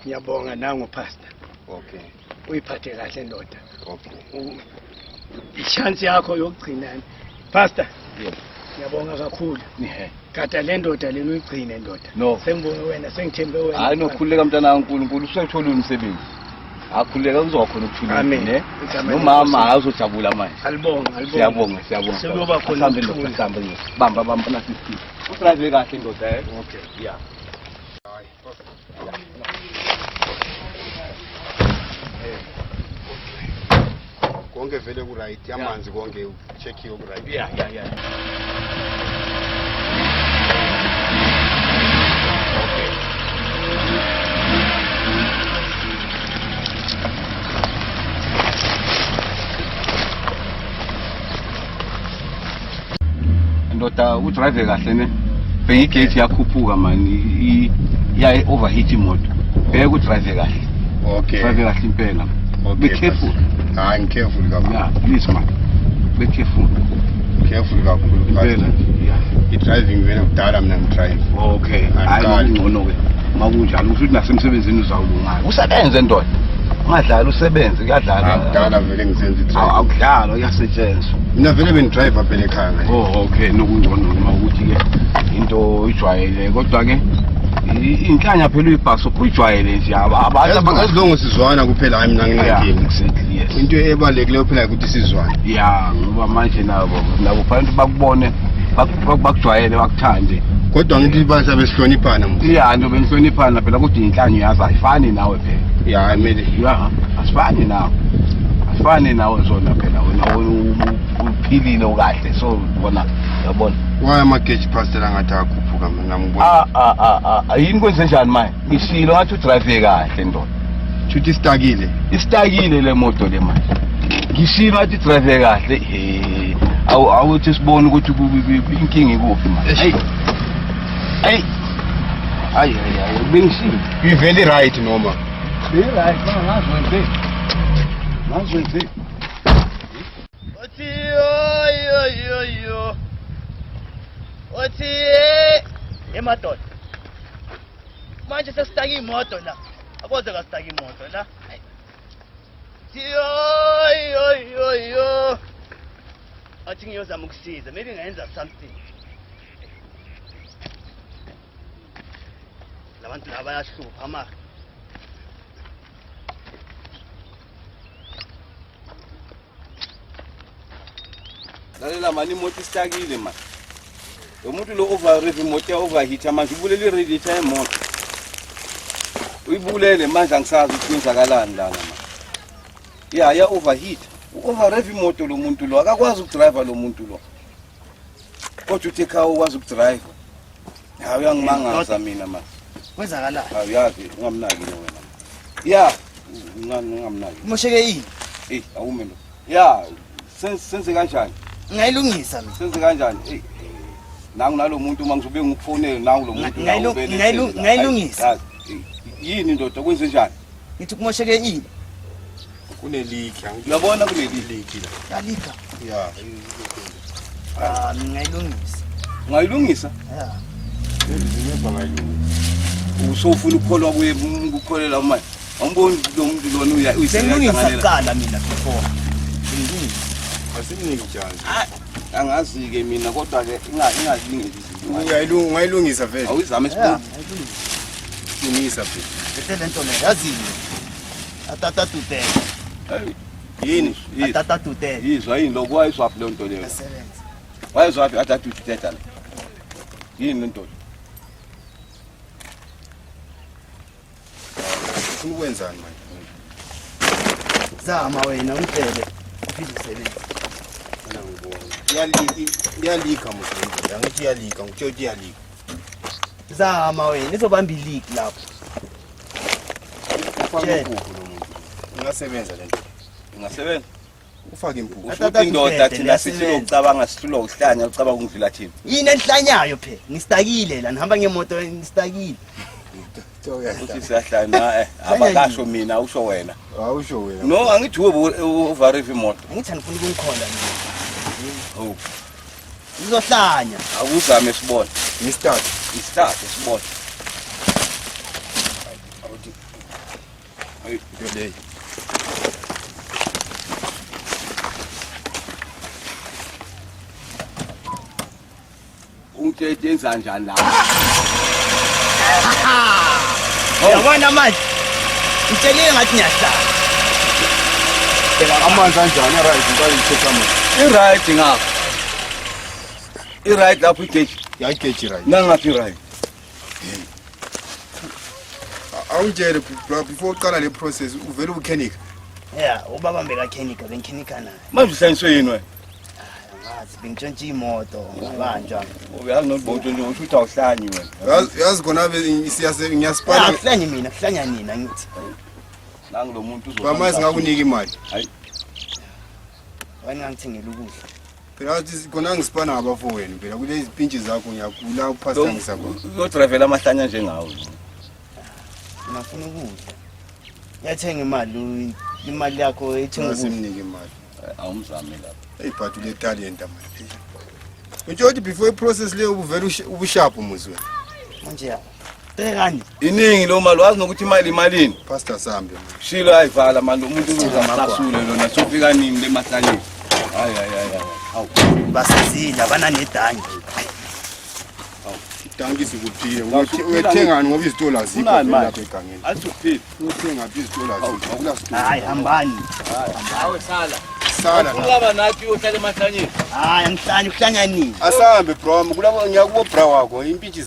Ngiyabonga nangu pastor. Okay. Uyiphathe kahle ndoda. Okay. I-chance yakho yokugcina. Pastor. Yes. Ngiyabonga kakhulu. Yeah. Gada le ndoda lena uyigcine ndoda. No. Sengibonge wena, sengithembe wena. Hayi nokhululeka mntana kaNkulunkulu usathola umsebenzi. Akhululeka uzokhona ukuthula. Amen. Ne? Igama Nomama leNkosi. azojabula manje. Alibonga, alibonga. Siyabonga, siyabonga. Sekuyoba khona Asambe ndoda, ukuthula. asambe ndoda. Bamba bamba nasi isipili. Udrive kahle ndoda eh. Okay. Yeah. Konke vele ku-right, amanzi konke check-iwe ku-right. Yeah. Ndoda udrive kahle ne. Bheka igate yakhuphuka man iya overheat imoto. Bheka udrive kahle. Okay. Drive kahle impela. Okay, Be careful. Pastor. Hayi ngi-careful kakhulu. Yeah, please man. Be careful. Careful kakhulu. Impela. Pastor. Yeah. I-driving vele kudala mina ngi-drive. Okay. Hayi Angiqali. ngcono ke. Makunjalo kusho ukuthi nasemsebenzini uzawulunga. Usebenze ndoda. Ungadlali usebenze kuyadlala. Ah, Kudala vele ngisenza i-driving. Awudlalwa kuyasetshenzwa. Mina vele bengi-driver phela ekhaya manje. Oh okay nokungcono uma ukuthi ke into ijwayele kodwa ke inhlanya phela uyibhaso uyijwayele nje abantu As long as sizwana kuphela hayi mina Yeah, nginankinga. exactly yes. Into ebalulekileyo phela ukuthi sizwane. Ya ngoba manje nabo fanele bakubone bakujwayele bakuthande. Kodwa ngithi basabe sihloniphana mfo. Ya nto benihloniphana phela kodwa inhlanyo yazi ayifani nawe phela. Ya kumele. Ya asifani nawe. Asifani nawe zona phela wena uphilile ukahle so bona yabona. Why ama-gauge pastor angathi akhuphuka mina ngibona. Ah ah ah ah yini kwenze njani manje? Ngishilo ngathi udrive kahle ndoda. Shuthi isitakile. Isitakile le moto le manje. Ngishilo ngathi drive kahle. He. Awu awuthi sibone ukuthi inkinga ikuphi manje. Hey. Hey. Hayi hayi hayi bengishilo. Ivele right noma. Be right ngazi wenze. Ngazi wenze. Othi yo yo yo yo. Othi eh emadoda. Manje sesitaka imoto la. Akoze kasitaka imoto la. Yo yo yo yo. Athi ngiyozama ukusiza, maybe ngingenza something. Labantu laba bayahlupha mara. Lalela mani imoto isitakile mani. Lo muntu lo over imoto ya overheat manje ubulele i-radiator yemoto. Uyibulele manje angisazi ukuthi kwenzakalani lana manje. Ya ya overheat. U-overrev imoto lo muntu lo akakwazi ukudrive lo muntu lo. Kodwa uthi ekhaya ukwazi ukudrive. Hayi uyangimangaza mina manje. Kwenzakalani? Hayi uyazi ungamnaki lo wena. Ya ungamnaki. Kumosheke yini? Eh awume lo. Ya senze kanjani? Ngayilungisa mina. Senze kanjani? Ey nangu nalo muntu uma ngizobe ngikufonele nangu lo muntu Ngayilungisa. Yazi, yini ndoda kwenze njani? Ngithi kumosheke ini? Kune-leak. Uyabona kuleli Leak la. Yalika. Ya. Ah, mina ngayilungisa. ungayilungisa Yeah. Ngiyeva ngayilungisa. usofuna ukukholwa kuye ukukholela manje awumboni lo muntu lona uya Bengilungisa kuqala mina before. Bengilungisa. Asimniki chance. Angazi-ke mina kodwa ke ingalingeki izinto. Ungayilungisa vele. Awuyizame Yeah, sibone. ngayilungisa. Lungisa phela. Bethe lento le yazini. Atata tutela. Hayi, Yini? Yini? Atata tutela. Yizwa yini lokho wayizwaphi leyo nto leyo? Yasebenza. Wayizwaphi athi uthetha le? Yini le nto? Ufuna ukwenzani manje? Zama wena ungitshele. Uphinde usebenze. Mina ngibona. Iyalika mos le nto. Angithi iyalika, ngikutshela ukuthi iyalika. Zama wena izobamba ileak lapho. Ufake Tshela. impuphu lo muntu. Ingasebenza le nto. Ingasebenza? Ufake impuphu. Usho ukuthi indoda thina Liyasebenza. sihlulwa ukucabanga sihlulwa ukuhlanya ucabanga ukudlula thina. Yini enhlanyayo phela? Ngistakile la ngihamba ngemoto ngistakile. Uthi siyahlanya eh abakasho mina usho wena. Awusho wena. No angithi uwe overrev imoto. Angithi anifuni ukungikhonda mina. Hawu Ngizohlanya. awuzame sibone. Ngistart. Istart sibone. Into leyi. Ungitshela yenza njani la? Yabona manje. Ngitshelile ngathi ngiyahlala. Amanzi anjani right ngiqale ngithethe amanzi. I-right ngapha. I-right lapho igeji. Ya igeji right. Nangaphi i-right? Awungitshele bro before uqala le process uvele ukhenika. Yeah, ubaba mbekakhenika bengikhenika naye. Manje uhlanyiswe yini wena? Angazi bengitshontsha imoto ngabanjwa. Uyazi nobonto nje usho ukuthi awuhlanyi wena. Yazi yazi khona siyase ngiyasipana. Akuhlanyi mina, kuhlanya nina ngithi. Nangu lo muntu uzoba. Bamazi ngakunika imali. Wena ngangithengela ukudla. Phela wathi khona ngisipana ngabafowenu phela kulezi pintshi zakho ngiyakula uphasta ngisakho. Uyodrayivela amahlanya njengawe. Ngifuna ukudla. Yathenga imali, imali yakho ethenga ukudla. Simnike imali. Awumzame lapho. Hey but ule talent manje. Utsho ukuthi before iprocess leyo ubuvele ubusharp muzwe. Manje ya. R3. Iningi lo mali wazi nokuthi imali imalini. Pastor sambe manje. Shilo ayivala manje umuntu uzosasule lona sofika nini lemahlanyeni. Hayi hayi hayi. Hawu. Basizile abananedangi. Idanki sikuphile. Uyathengani ngoba izitolo azikho Kunani vele manje? lapha egangeni. Athi uphile. Uthenga phi izitolo azikho. Akula sitolo. Hayi hambani. Hawe sala. Sala la. Ungaba nathi uyohlala emahlanyeni. Hayi angihlanyi kuhlanya nini. Asambe bro, kulabo ngiyakubo bra wakho impintshi